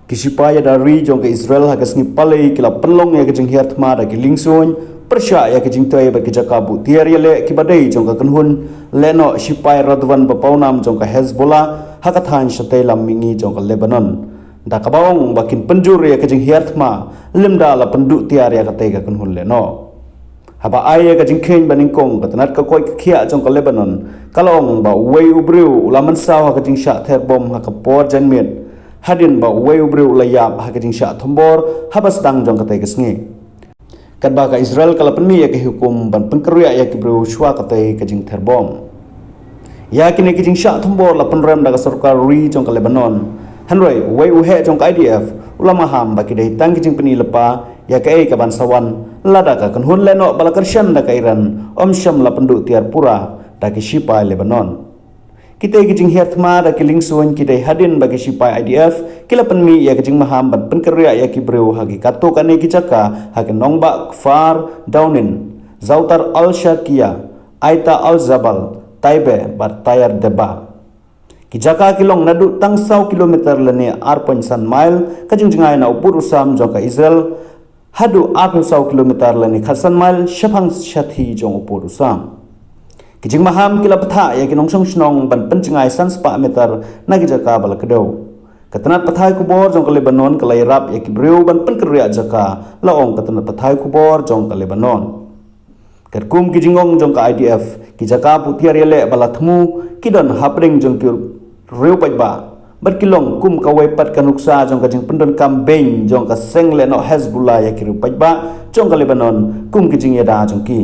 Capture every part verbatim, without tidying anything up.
Ki shipai ïada ri jong ka Israel ha ka sngi Palei ki la pynlong ïa ka jinghiar thma da ki liengsuiñ pyrshah ïa ka jingtei bad ki jaka buh tiar ïaleh kiba dei jong ka kynhun lehnoh shipai Radwan ba pawnam jong ka Hezbollah ha ka thaiñ shatei lam mihngi jong ka Lebanon, da kaba ong ba kin pynjur ïa ka jinghiar thma lymda la pynduh tiar ïa katei ka kynhun lehnoh. Haba ai ïa ka jingkheiñ ba nyngkong, ka tnat ka koit ka khiah jong ka Lebanon ka la ong ba uwei u briew u la mynsaw ha ka jingshah ther bom ha ka por janmiet, hadien ba uwei u briew u la ïap ha ka jingshah thombor haba sdang jong katei ka sngi. Katba ka Israel ka la pynmih ïa ka hukum ban pynkynriah ïa ki briew shuwa katei ka jingther bom. Ïa kine ki jingshah thombor la pynrem da ka sorkar ri jong ka Lebanon. Hynrei uwei u heh jong ka I D F u la maham ba ki dei tang ki jingpyni lypa ïa kaei ka ban sa wan lada ka kynhun lehnoh ba la kyrshan da ka Iran ym shym la pynduh tiar pura da ki shipai Lebanon. Kitei ki jinghiar thma da ki liengsuiñ ki dei hadien ba ki shipai I D F ki la pynmih ïa ka jingmaham ban pynkynriah ïa ki briew ha ki katto katne ki jaka ha ki nongbah Kfar Daunin, Zawtar al-Sharqiya, Aita al-Jabal, Taibe bad Tayar Deba. Ki jaka ki long naduh tang saw kilometer lane ar point san mile ka jingjngai na u pud u sam jong ka Israel haduh arphew saw kilometer lane khatsan mile shaphang shathie jong u pud u sam. Ki jingmaham ki la bthah ïa ki nongshong shnong ban pynjngai san spah meter na ki jaka ba la kdew. Ka tnat pathai khubor jong ka Lebanon ka la ïarap ïa ki briew ban pynkynriah jaka, la ong ka tnat pathai khubor jong ka Lebanon. Katkum ki jingong jong ka I D F, ki jaka buh tiar ïaleh ba la thmu ki don hapdeng jong ki riew paidbah bad ki long kum kawei pat ka nuksa jong ka jingpyndonkam beiñ jong ka seng lehnoh Hezbollah ïa ki riew paidbah jong ka Lebanon kum ki jingïada jong ki.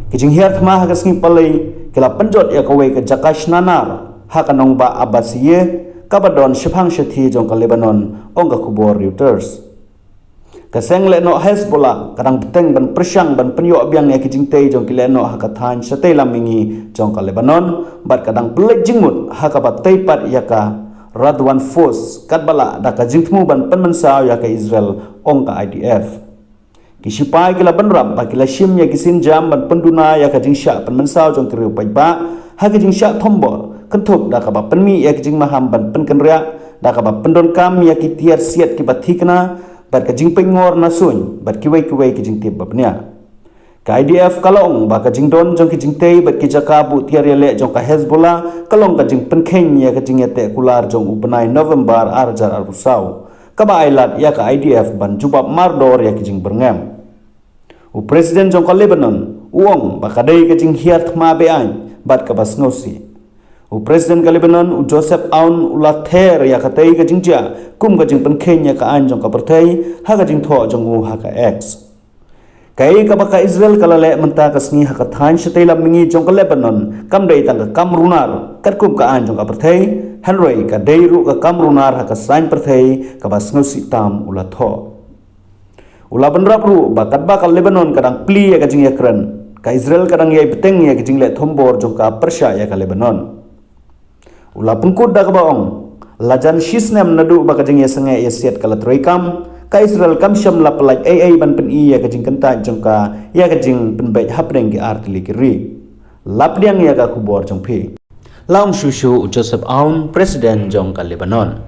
Ki jinghiar thma ha ka sngi Palei ki la pynjot ïa kawei ka jaka shna nar ha ka nongbah Abbasiyeh kaba don shaphang shathie jong ka Lebanon, ong ka khubor Reuters. Ka seng lehnoh Hezbollah ka dang bteng ban pyrshang ban pynïoh biang ïa ki jingtei jong ki lehnoh ha ka thaiñ shatei lam mihngi jong ka Lebanon bad ka dang pynleit jingmut ha kaba tei pat ïa ka Radwan Force katba lah da ka jingthmu ban pynmynsaw ïa ka Israel, ong ka I D F. Ki shipai ki la bynrap ba ki la shim ïa ki sienjam ban pynduna ïa ka jingshah pynmynsaw jong ki riew paidbah ha ka jingshah thombor, kynthup da kaba pynmih ïa ki jingmaham ban pynkynriah, da kaba pyndonkam ïa ki tiar siat kiba thikna bad ka jingpynngor na suiñ bad kiwei kiwei ki jingtip ba bniah. Ka I D F ka la ong ba ka jingdon jong ki jingtei bad ki jaka buh tiar ïaleh jong ka Hezbollah ka long ka jingpynkheiñ ïa ka jingïateh kular jong u bnai November ar hajar arphew saw, kaba ai lad ïa ka I D F ban jubab mardor ïa ki jingbyrngem. U President jong ka Lebanon u ong ba ka dei ka jinghiar thma be-aiñ bad kaba sngewsih. U President ka Lebanon u Joseph Aoun u la ther ïa katei ka jingjia kum ka jingpynkheiñ ïa ka aiñ jong ka pyrthei ha ka jingthoh jong u ha ka X. Kaei kaba ka Israel ka la leh mynta ka sngi ha ka thaiñ shatei lam mihngi jong ka Lebanon kam dei tang ka kam runar katkum ka aiñ jong ka pyrthei, hynrei ka dei ruh ka kam runar ha ka saiñ pyrthei kaba sngewsih tam, u la thoh. U la bynrap ruh ba katba ka Lebanon ka dang plie ïa ka jingïakren, ka Israel ka dang ïai bteng ïa ka jingleh thombor jong ka pyrshah ïa ka Lebanon. U la pynkut da kaba ong, lajan shisnem naduh ba ka jingïasangeh ïasiat ka la treikam, ka Israel kam shym la pyllait ei ei ban pyni ïa ka jingkyntait jong ka ïa ka jingpynbeit hapdeng ki artylli ki ri. La pdiang ïa ka khubor jong phi. La ong shuh shuh u Joseph Aoun, President jong ka Lebanon.